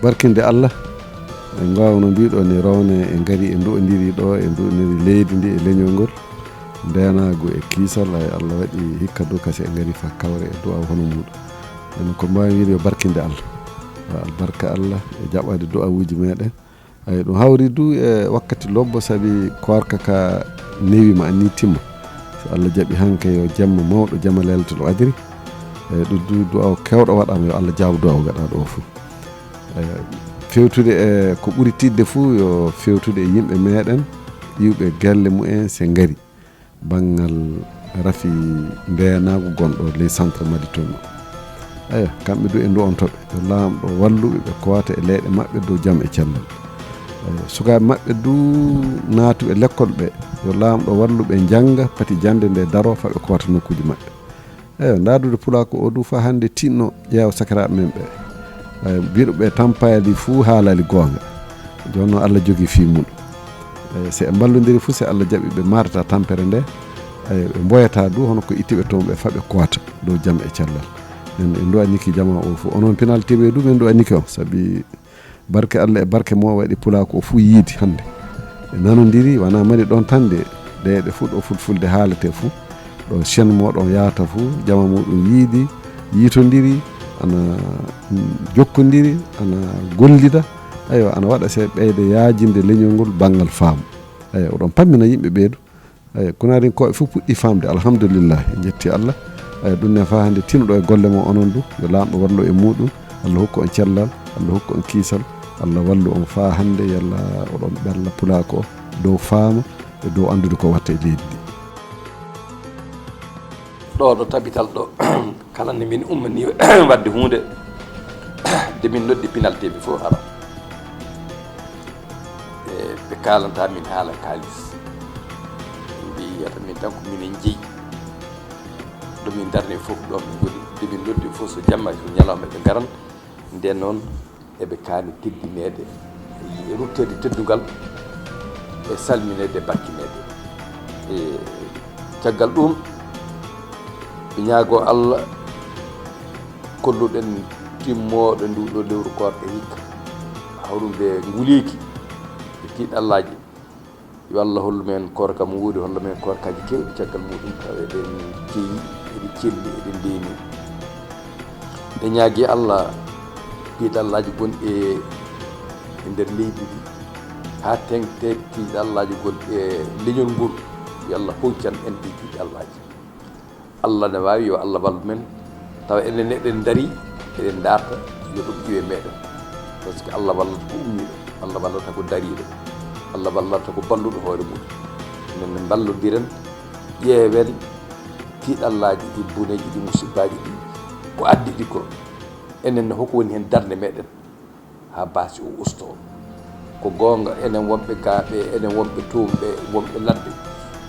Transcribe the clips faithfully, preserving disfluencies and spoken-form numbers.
Barkinde Allah, en ngoowa no mbiiɗo ni rowne, en ngari, en nduwondiri ɗo, en nduwondiri leydi ndi e leñol ngol, ndeenaagu e kiisal. Ay, Allah waɗi hikka du kasi en ngari fa kawre e du'a hono muuɗum. En ko mbaawi wiide yo barkinde Allah. Yo albarka Allah e jaɓaade du'awuuji meɗen. Ay, ɗum hawri du e wakkati lobbo, sabi koorka ka newi ma anni timma. So Allah jaɓi hanke yo jamma mawɗo, jamma Laylatul Qadri. Ay, ɗum du du'a o kewɗo waɗama, yo Allah jaab du'a o gaɗaɗo o fof. Ay, fewtude e ko ɓuri tiiɗde fof yo fewtude e yimɓe meɗen, iwɓe galle mumen se ngari. Banngal rafi ndeenaagu gonɗo ley centre Madi toon o. Eyo, kamɓe du en nduwonto ɓe, yo Laamɗo wallu ɓe, ɓe koota e leyɗe maɓɓe dow jam e cellal. Eyo, sukaaɓe maɓɓe du naatuɓe lekkol ɓe, yo Laamɗo wallu ɓe njannga, pati jannde nde daroo, fa ɓe koota nokkuuji maɓɓe. Eyo, ndaadude pulaaku o du fa hannde tinno ƴeewa sakiraaɓe men ɓe. Eyo, mbiɗo ɓe tampaali fuu haalali goonga. Jooni noon Allah jogii fii mum. Eyo, so ɓe mballondiri fuu, so Allah jaɓi ɓe maarata tampere nde, eyo, ɓe mboyata du hono ko itti ɓe toon ɓe fa ɓe koota dow jam e cellal. En, en nduwanii ki jamaa o fof. Onon Pinal T V du, men nduwanii ki on, sabi barke Allah e barke mo waɗi pulaaku o fuu yiidi hannde. Ɓe nanondiri, wanaa Mali ɗon tan de, ɗe, ɗe fuu ɗo fulfulde haalete fuu, ɗo chaîne mo ɗon yahata fuu, jama muɗum yiidi, yiitondiri, ana, mm, jokkondiri, ana gollida. Aywa, ana waɗa se ɓeyde yaajinde leñol ngol banngal faamu. Aywa, oɗon pammina yimɓe ɓee du. Eyi, Kunaarinkooɓe fof puɗɗii faamde, alhamdulillah, en njetti Allah. Eyi, ɗum ne faa hannde tinno ɗo e golle mon onon du, yo Laamɗo wallu e muɗum, Allah hokku on cellal, Allah hokku on kiisal, Allah wallu on faa hannde, yalla oɗon ɓella pulaaku o dow faama e dow anndude ko watta e leydi ndi. Ɗo ɗo tabital ɗo, kala nde min ummanii waɗde huunde, nde min noddi Pinal T V fof hara. E ɓe kaalanta min haala kaalis. Ɓe mbiyi yata min tan ko minen jeyi. Ɗo min ndarni fof ɗo min ngoni. Nde min noddi fof so jamma so ñalawma ɓe ngaran. Nden noon eɓe kaani teddineede, e rutteede teddungal, e salmineede, e barkineede. E caggal ɗum, ɓe ñaagoo Allah kolluɗen timmooɗo ndu ɗo lewru koorka hikka. Hawru nde nguleeki e tiiɗallaaji. Yo Allah hollu men koorka mo woodi, holla men koorkaaji keewɗi caggal muɗum, tawa eɗen keewi, eɗen celli, eɗen ndeeni. Eɗen ñaagi Allah tiiɗallaaji gonɗi e, e nder leydi ndi, haa teŋti tiiɗallaaji gonɗi e leñol ngol. Yo Allah huucan en ɗi tiiɗallaaji. Allah ne waawi, yo Allah wallu men, tawa enen eɗen ndarii, eɗen ndaarta, yo ɗum iwe meɗen. Par ce que Allah wallata ko ummiiɗo, Allah wallata ko dariiɗo, Allah wallata ko balluɗo hoore mum. Enen ne mballodiren, ƴeewen tiiɗallaaji ɗi, buneeji ɗi, musibbaaji ɗi, ko addi ɗi ko. Enen ne hoko woni heen darnde meɗen? Haa baasi o ustoo. Ko goonga, enen wonɓe gaa ɓe, enen wonɓe toon ɓe, wonɓe ladde,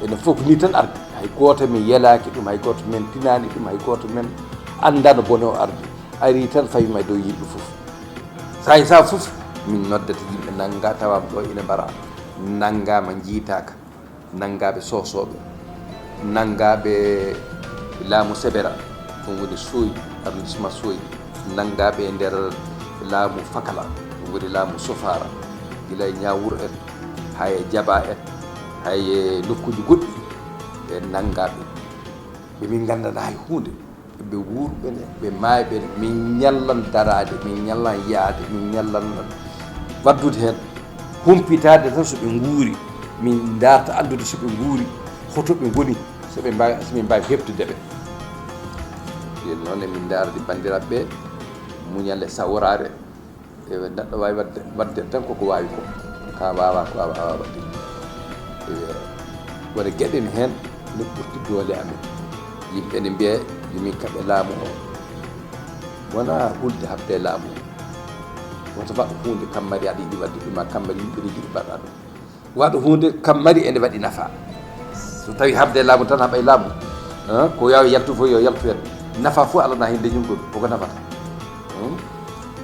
enen fof ko nii tan ardi. Hay gooto men yelaaki ɗum, hay gooto men tinaani ɗum, hay gooto men anndaano bone o ardi. Ari tan fawi ma e dow yimɓe fof. Sahaa e sahaa fof, min noddata yimɓe nannga, tawaama ɗo ina mbara, nanngaama, njiitaaka. Nanngaaɓe Soosooɓe, nanngaaɓe laamu Sebera, ɗum woni Sooyi, arrondissement Sooyi, nanngaaɓe e nder laamu Fakala, ɗum woni laamu Sofaara, gila e Ñaawur en, hay e Jaba en, hay e nokkuuji goɗɗi, ɓe nanngaaɓe, ɓe min nganndanaa hay huunde. Ɓe wuurɓe ne, ɓe maayɓe ne, min ñallan daraade, min ñallan yahde, min ñallan waɗdude heen. Humpitaade tan so ɓe nguuri, min ndaarta anndude so ɓe nguuri, hoto ɓe ngoni, so ɓe mbaawi, so min mbaawi heɓtude ɓe. Ɗeen noon, emin ndaardi banndiraaɓe ɓe, muñal e sawraare. Ewa, neɗɗo waawi waɗde, waɗde tan koko waawi ko. Ka waawaa ko a waawaa waɗde. Ewa, wona geɗe ne heen ne ɓurti doole amen. Yimɓe ne mbiya yo min kaɓe laamu o. Wonaa hulde haɓde e laamu o. Wota waɗ huunde kammari aɗa yiɗi waɗde ɗum, a kammari yimɓe ne njiɗi mbaɗa ɗum. Waɗa huunde kam mari ene waɗi nafa. So tawi haɓde e laamu tan, haɓa e laamu. Hein? Ko yaawi yaltu fof yo yaltu heen. Nafa fof alana heen leñol ngol, koko nafata. Hmm?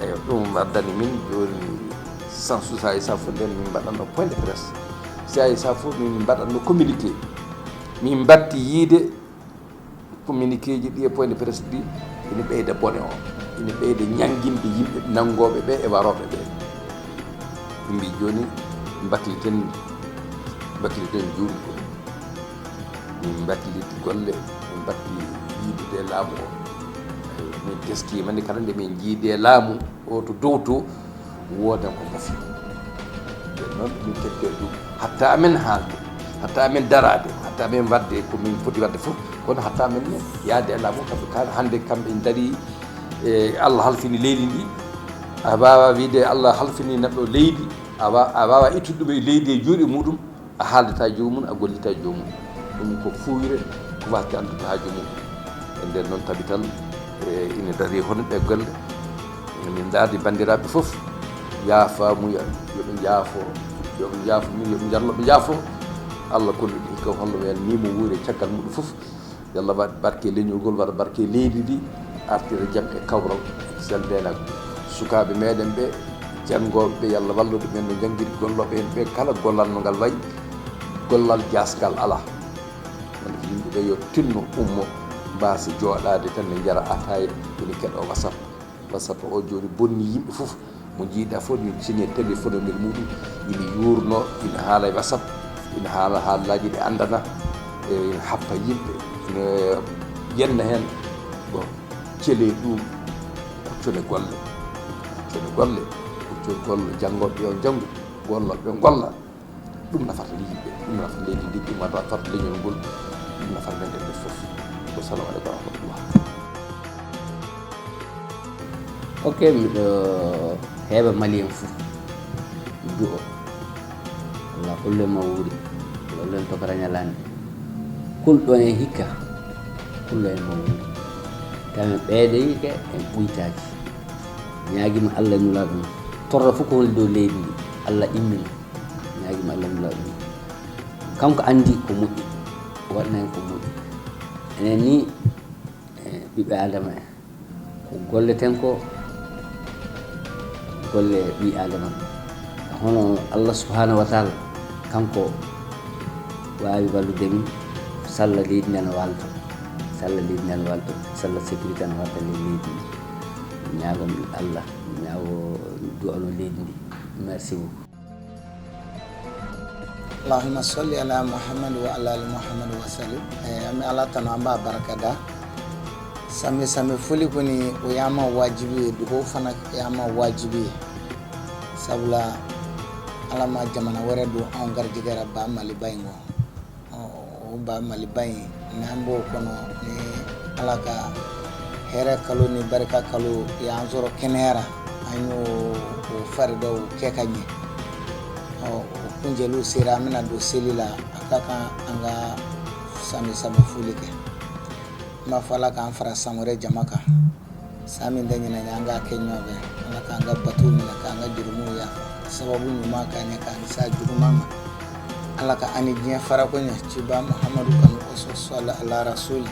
Eyo, ɗum addani min jooni sansu sahaa e sahaa fof nden min mbaɗatno point de presse. Sahaa e sahaa fof min mbaɗatno communiqué. Min mbatti yiide communiqué ji ɗi e point de presse ɗi ene ɓeyda bone o. Ina ɓeyda ñannginde yimɓe nanngooɓe ɓe e warooɓe ɓe. Ɓe mbii jooni, mbakliten, mbakliten juulgol. Min mbaklit golle, min mbatti yiidude laamu o. Eywa, min teskiima nde kala nde min njiidi e laamu o to dow to, woodan ko mofi. Nden noon, min keddee ɗum. Hatta amen haalde, hatta amen daraade, hatta amen waɗde ko min poti waɗde fof, kono hatta amen ne yahde e laamu, kamɓe kala hannde kamɓe ndarii e Allah halfini leydi ndi, a waawaa wiyde Allah halfini neɗɗo leydi, a wa-, a waawaa ittude ɗum e leydi e juuɗe muɗum, a haaldataa joomum, a gollitaa joomum. Ɗum ko fuuyre, ko waasde anndude haaju mum. E nden noon tabital, e, ina darii hono ɓe golle. Min ndaardi banndiraaɓe fof, yaafaamuya, yo ɓe njaafo, yo ɓe njaafo min, yo ɓe njarlo ɓe njaafo. Allah kolluɗo hikka holno wiyatnoo mo wuuri e caggal muɗum fof. Yo Allah waɗ barke leñol ngol, waɗa barke leydi ndi, artira jam e kawral, sel neenagu. Sukaaɓe meɗen ɓe, janngooɓe ɓe, yo Allah wallu ɓe, ɓen no njanngiri, gollooɓe heen ɓe, kala gollal no ngal wayi, gollal jaasgal alaa. Wonde ko yimɓe ɓe yo tinno, ummo, mbaasa jooɗaade tan ne njara ataaya, ene keɗoo WhatsApp. WhatsApp o jooni bonni yimɓe fof. Mo njiiɗaa fof, min cine téléphone e nder muɗum, ina yuurnoo, ina haala e WhatsApp, ina haala haalaaji ɗi anndanaa, e ina happa yimɓe, ina yenna heen. Bon, celee ɗum, kuccon e golle, kuccon e golle, kuccon e golle, janngooɓe yo njanngu, gollooɓe yo ngolla. Ɗum nafata yimɓe, ɗum nafata leydi ndi, ɗum nafata leñol ngol, ɗum nafata men enen fof. Wassalamu aleykum wa rahmatullah. Ok, miɗo heɓa Malien fof du'o. Allah kullo e mawri, Allah kullo en tokara ñalaande. Kulɗo en hikka, kullo en mawri. Tamen ɓeydeyike en ɓuytaaki. Ñaagima Allah e Nulaaɗo mum. Torra fof ko woni dow leydi ndi, Allah immina. Ñaagima Allah e Nulaaɗo mum. Kanko anndi ko moƴƴi, waɗana en ko moƴƴi. Enen ni, e, ɓiɓɓe Aadama en. Ko golleten ko, golle ɓii Aadama. Hono Allah subhanahu wa taala, kanko waawi wallude min, salla leydi ndi ana waalto, salla leydi ndi ana waalto, salla sécurité ana warta ley leydi ndi. Ñaago Allah, ñaago du'ano leydi ndi. Merci beaucoup. Allahumma salli ala Muhammad wa ala ali Muhammad wa sallim. E, ami ala tano amba baraka da. Sami sami fuli kuni o yama wajibi, duko fana yama wajibi. Sabula ala ma jamana wɛrɛ don anw garijɛgɛ ba Mali ba in kɔ. O, o ba Mali ba in, n'an b'o kɔnɔ, ni Ala ka hɛrɛ kalo ni barika kalo y'an sɔrɔ kɛnɛya la, an y'o, o faridaw kɛ ka ɲɛ. Ɔ, o kuncɛliw sera, an bɛna don seli la, a ka kan an ka sami sami foli kɛ. N b'a fɔ Ala k'an fara san wɛrɛ jama kan. San min tɛ ɲinɛ, an k'a kɛ ɲɔgɔn fɛ. Ala k'an ka batow minɛ, k'an ka jurumuw yafa. Sababu ɲuman k'a ɲɛ, k'an kisi a juguman ma. Ala ka an ni diɲɛ fara ko ɲɛ. Ciba Muhamadu kanu kosɔn, sɔli ala rasuli.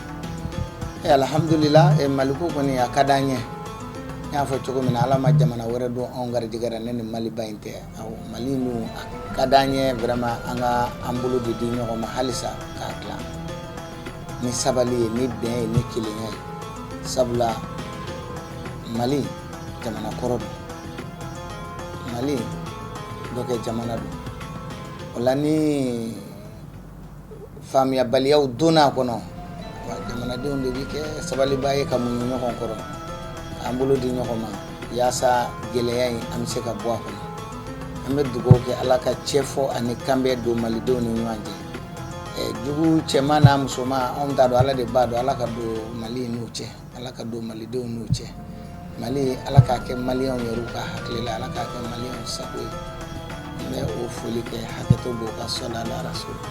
E, alihamudulila, e, Maliko kɔni, a ka d'an ye. N y'a fɔ cogo min na, Ala ma jamana wɛrɛ don anw garijɛgɛ la, ne ni Mali ba in tɛ. Awɔ, Mali in dun, a ka d'an ye, vraiment, an ka an bolo de di ɲɔgɔn ma halisa, k'a dilan. Ni sabali ye, ni bɛn ye, ni kelenya ye. Sabula, Mali jamana kɔrɔ don. Mali dɔ kɛ jamana don. O la, ni faamuyabaliyaw donna a kɔnɔ, wa jamanadenw de bi kɛ sabalibaa ye ka muɲu ɲɔgɔn kɔrɔ, k'an bolo di ɲɔgɔn ma, yaasa gɛlɛya in, an bɛ se ka bɔ a kɔnɔ. An bɛ dugawu kɛ Ala ka cɛ fɔ ani kan bɛn don Malidenw ni ɲɔgɔn cɛ. Ɛ, jugu cɛman n'a musoman, anw t'a dɔn, Ala de b'a dɔn, Ala ka don Mali n'u cɛ, Ala ka don Malidenw n'u cɛ. Mali, Ala k'a kɛ Maliyɛnw yɛrɛw ka hakili la, Ala k'a kɛ Maliyɛnw sago ye. N bɛ o foli kɛ, hakɛto b'o ka sɔli ala rasuli.